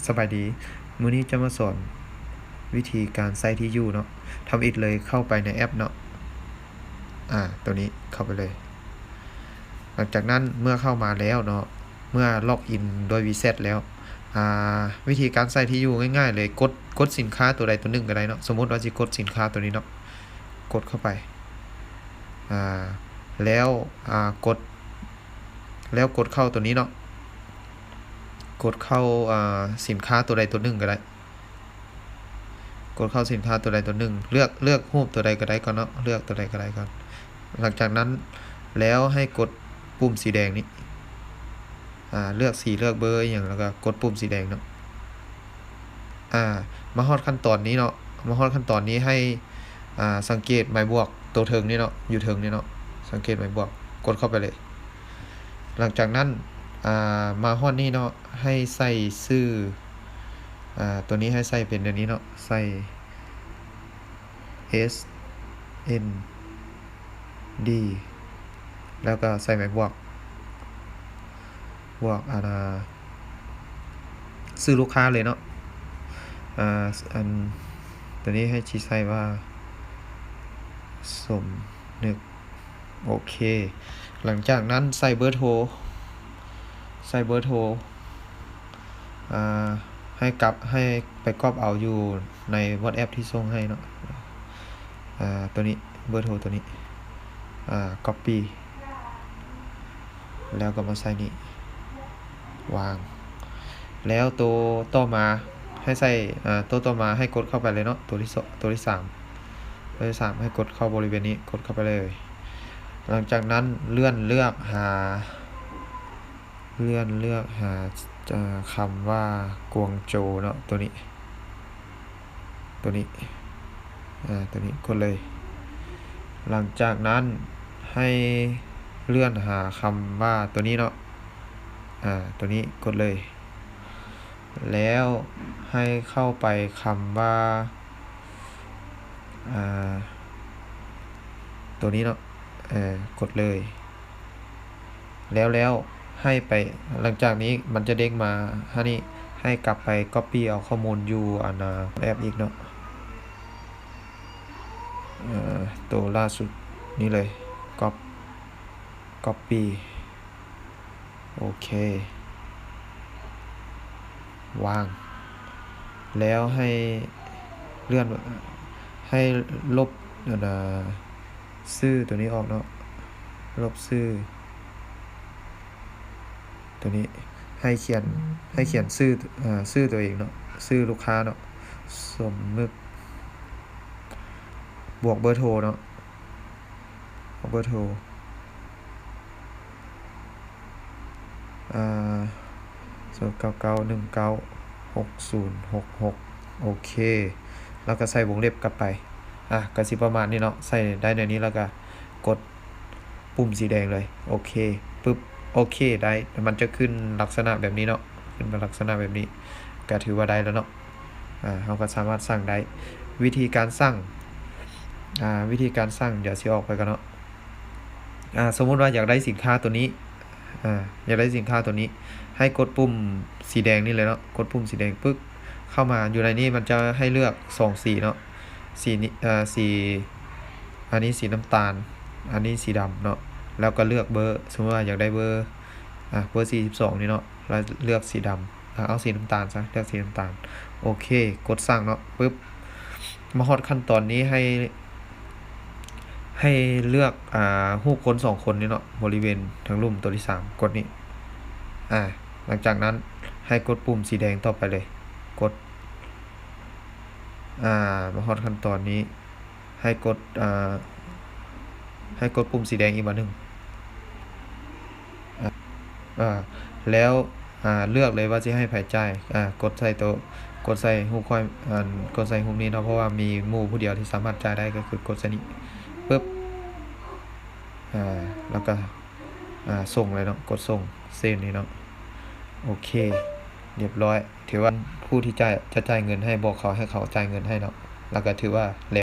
ສະບາຍດີ ມື້ນີ້ຈະມາສອນວິທີການໃສ່ທີ່ຢູ່ເນາະ. ທຳອິດເລີຍເຂົ້າໄປໃນແອັບເນາະ ອາ ໂຕນີ້ເຂົ້າໄປເລີຍ. ຫຼັງຈາກນັ້ນເມື່ອເຂົ້າມາແລ້ວເນາະ ເມື່ອລັອກອິນດ້ວຍວີແຊັດແລ້ວ ອາ ວິທີການໃສ່ທີ່ຢູ່ງ່າຍໆເລີຍ ກົດ ກົດສິນຄ້າໂຕໃດໂຕໜຶ່ງກໍໄດ້ເນາະ. ສົມມຸດວ່າຊິກົດສິນຄ້າໂຕນີ້ເນາະ ກົດເຂົ້າໄປ ອາ ແລ້ວ ອາ ກົດ ແລ້ວກົດເຂົ້າໂຕນີ້ເນາະ ກົດເຂົ້າ ອາ ສິນຄ້າໂຕໃດໂຕໜຶ່ງກໍໄດ້ ກົດເຂົ້າສິນຄ້າໂຕໃດໂຕໜຶ່ງ ເລືອກ ເລືອກຮູບໂຕໃດກໍໄດ້ກ່ອນເນາະ ເລືອກໂຕໃດກໍໄດ້ກ່ອນ. ຫຼັງຈາກນັ້ນແລ້ວໃຫ້ກົດປຸ່ມສີແດງນີ້ ອາ ເລືອກສີ ເລືອກເບີອີ່ຫຍັງ ແລ້ວກໍກົດປຸ່ມສີແດງເນາະ. ອາ ມາຮອດຂັ້ນຕອນນີ້ເນາະ ມາຮອດຂັ້ນຕອນນີ້ໃຫ້ ອາ ສັງເກດໄມ້ບວກໂຕເທິງນີ້ເນາະ ຢູ່ເທິງນີ້ເນາະ ສັງເກດໄມ້ບວກ ກົດເຂົ້າໄປເລີຍ. ຫຼັງຈາກນັ້ນ ອາ ມາຮອດນີ້ເນາະ ໃຫ້ໃສ່ຊື່ ອາ ໂຕນີ້ໃຫ້ໃສ່ເປັນແນວນີ້ເນາະ ໃສ່ ເອສ ເອັນ ດີ ແລ້ວກໍໃສ່ໄມ້ບວກ ບວກ ອາ ນາ ຊື່ລູກຄ້າເລີຍເນາະ. ອາ ອັນ ໂຕນີ້ໃຫ້ຊິໃສ່ວ່າ ສົມນຶກ ໂອເຄ. ຫຼັງຈາກນັ້ນໃສ່ເບີໂທ ໃສ່ເບີໂທ ອາ ໃຫ້ກັບ ໃຫ້ໄປກອບເອົາຢູ່ໃນວອດແອັບທີ່ສົ່ງໃຫ້ເນາະ. ອາ ໂຕນີ້ ເບີໂທໂຕນີ້ ອາ ກັອບປີ້ ແລ້ວກໍມາໃສ່ນີ້ ວາງ ແລ້ວໂຕຕໍ່ມາໃຫ້ໃສ່ ອາ ໂຕຕໍ່ມາໃຫ້ກົດເຂົ້າໄປເລີຍເນາະ ໂຕທີສອງ ໂຕທີສາມ ໂຕທີສາມໃຫ້ກົດເຂົ້າບໍລິເວນນີ້ ກົດເຂົ້າໄປເລີຍ. ຫຼັງຈາກນັ້ນເລື່ອນເລືອກຫາ ເລື່ອນເລືອກຫາ ເອີ ຄຳວ່າກວງໂຈວເນາະ ໂຕນີ້ ໂຕນີ້ ອາ ໂຕນີ້ກົດເລີຍ. ຫຼັງຈາກນັ້ນໃຫ້ເລື່ອນຫາຄຳວ່າໂຕນີ້ເນາະ ອາ ໂຕນີ້ກົດເລີຍ. ແລ້ວໃຫ້ເຂົ້າໄປຄຳວ່າ ອາ ໂຕນີ້ເນາະ ເອີ ກົດເລີຍ. ແລ້ວ ແລ້ວໃຫ້ໄປ ຫຼັງຈາກນີ້ມັນຈະເດ້ງມາຫານີ້ ໃຫ້ກັບໄປກັອບປີ້ເອົາຂໍ້ມູນຢູ່ ອັນນາ ແອັບອີກເນາະ ເອີ ໂຕລ່າສຸດນີ້ເລີຍ ກັອບ ກັອບປີ້ ໂອເຄ ວາງ ແລ້ວໃຫ້ເລື່ອນ ໃຫ້ລົບ ອັນນາ ຊື່ໂຕນີ້ອອກເນາະ ລົບຊື່ໂຕນີ້ ໃຫ້ຂຽນ ໃຫ້ຂຽນຊື່ ເອີ ຊື່ໂຕເອງເນາະ ຊື່ລູກຄ້າເນາະ ສົມນຶກ ບວກເບີໂທເນາະ ເບີໂທ ອາ ສູນເກົ້າເກົ້າໜຶ່ງເກົ້າຫົກສູນຫົກຫົກ ໂອເຄ ແລ້ວກໍໃສ່ວົງເລັບກັບໄປ ອາ ກໍຊິປະມານນີ້ເນາະ ໃສ່ໄດ້ແນວນີ້ ແລ້ວກໍກົດປຸ່ມສີແດງເລີຍ ໂອເຄ ປຶບ ໂອເຄ ໄດ້ ມັນຈະຂຶ້ນລັກສະນະແບບນີ້ເນາະ ຂຶ້ນມາລັກສະນະແບບນີ້ ກໍຖືວ່າໄດ້ແລ້ວເນາະ. ອາ ເຮົາກໍສາມາດສັ່ງໄດ້. ວິທີການສັ່ງ ອາ ວິທີການສັ່ງ ດຽວຊິອອກໄປກ່ອນເນາະ. ອາ ສົມມຸດວ່າຢາກໄດ້ສິນຄ້າໂຕນີ້ ອາ ຢາກໄດ້ສິນຄ້າໂຕນີ້ ໃຫ້ກົດປຸ່ມສີແດງນີ້ເລີຍເນາະ. ກົດປຸ່ມສີແດງປຶບ ເຂົ້າມາຢູ່ໃນນີ້ ມັນຈະໃຫ້ເລືອກສອງສີເນາະ. ສີນີ້ ອາ ສີ ອັນນີ້ສີນ້ຳຕານ ອັນນີ້ສີດຳເນາະ. ແລ້ວກໍເລືອກເບີ ສົມມຸດວ່າຢາກໄດ້ເບີ ອາ ເບີສີ່ສິບສອງນີ້ເນາະ ແລ້ວເລືອກສີດຳ. ອາ ເອົາສີນ້ຳຕານຊະ ເລືອກສີນ້ຳຕານ. ໂອເຄ ກົດສັ່ງເນາະ ປຶບ ມາຮອດຂັ້ນຕອນນີ້ໃຫ້ ໃຫ້ເລືອກ ອາ ຮູບຄົນສອງຄົນນີ້ເນາະ ບໍລິເວນທາງລຸ່ມໂຕທີສາມ ກົດນີ້. ອາ ຫຼັງຈາກນັ້ນໃຫ້ກົດປຸ່ມສີແດງຕໍ່ໄປເລີຍ ກົດ ອາ ມາຮອດຂັ້ນຕອນນີ້ ໃຫ້ກົດ ອາ ໃຫ້ກົດປຸ່ມສີແດງອີກບາດໜຶ່ງ ອາ ແລ້ວ ອາ ເລືອກເລີຍວ່າຊິໃຫ້ໃຜຈ່າຍ. ອາ ກົດໃສ່ໂຕ ກົດໃສ່ຮູບຂ້ອຍ ອັນ ກົດໃສ່ຮູບນີ້ເນາະ ເພາະວ່າມີໝູ່ຜູ້ດຽວທີ່ສາມາດຈ່າຍໄດ້ ກໍຄືກົດໃສ່ນີ້ ປຶບ ອາ ແລ້ວກໍ ອາ ສົ່ງເລີຍເນາະ ກົດສົ່ງ ເຊັນນີ້ເນາະ. ໂອເຄ ລຽບຮ້ອຍ ຖືວ່າຜູ້ທີ່ຈະ ຈະຈ່າຍເງິນໃຫ້ ບອກເຂົາໃຫ້ເຂົາຈ່າຍເງິນໃຫ້ເນາະ ແລ້ວກໍຖືວ່າແລ້ວ.